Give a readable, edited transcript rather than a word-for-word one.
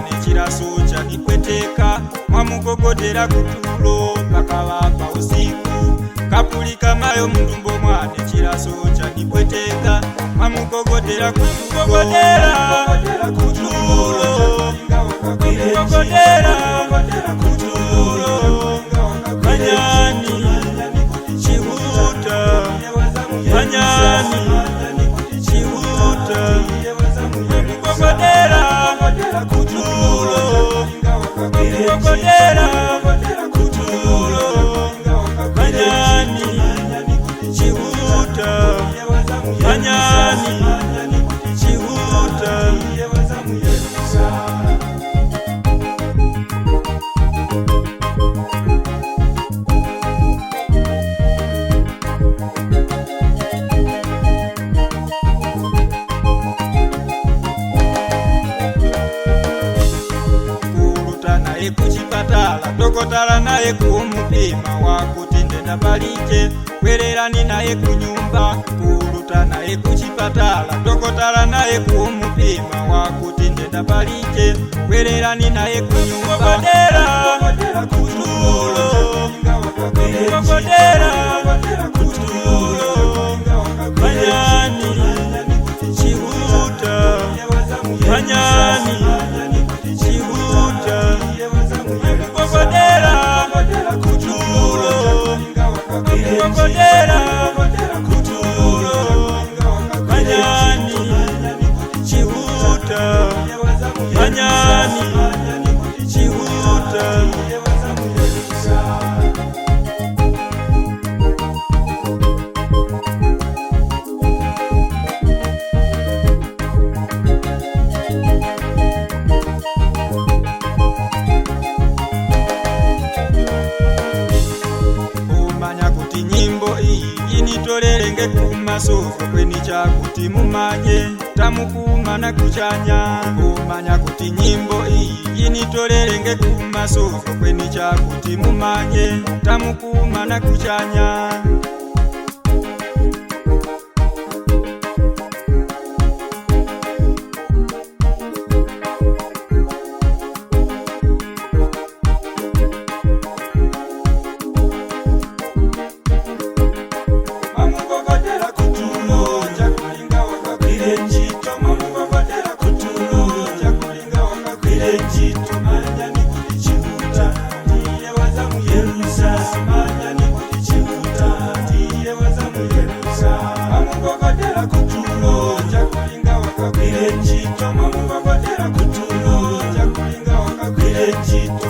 Mwane chilaso chanipweteka, mwamugogodera kutulo mpaka wapa usiku. Kapulika mayo mndumbo mwane chilaso chanipweteka, mwamugogodera kutulo, kutulo, kutulo, manyani chihuta, manyani chihuta, mwamugogodera kutulo, kutulo, kutulo, manyani chihuta, manyani chihuta. Kuluta naye kuchipatala, dokotala naye kumupima, wakuti ndenda palije, bwererani naye kunyumba. Kuluta naye kuchipatala, dokotala naye kumupima, wakuti ndenda palije, bwererani naye kunyumba. Kutulo, kutulo, kutulo, manyani chihuta, manyani chihuta, mwamugogodera kutulo, kutulo, kutulo, manyani chihuta, manyani chihuta. Umanya kuti nyimbo iyi initolelenge kumasozo kweni chakuti mumanye tamukumana kuchanya. Umanya kuti nyimbo iyi initolelenge kumasozo kweni chakuti mumanye tamukumana kuchanya. Mamugogodera kutulo, chakulinga wakakwire ntchito. Mamugogodera kutulo, chakulinga wakakwire ntchito. Manyani kuti chihuta, ndiye wazamuyerusa. Manyani kuti chihuta, ndiye wazamuyerusa. Mamugogodera kutulo, chakulinga wakakwire ntchito. Mamugogodera kutulo, chakulinga wakakwire ntchito.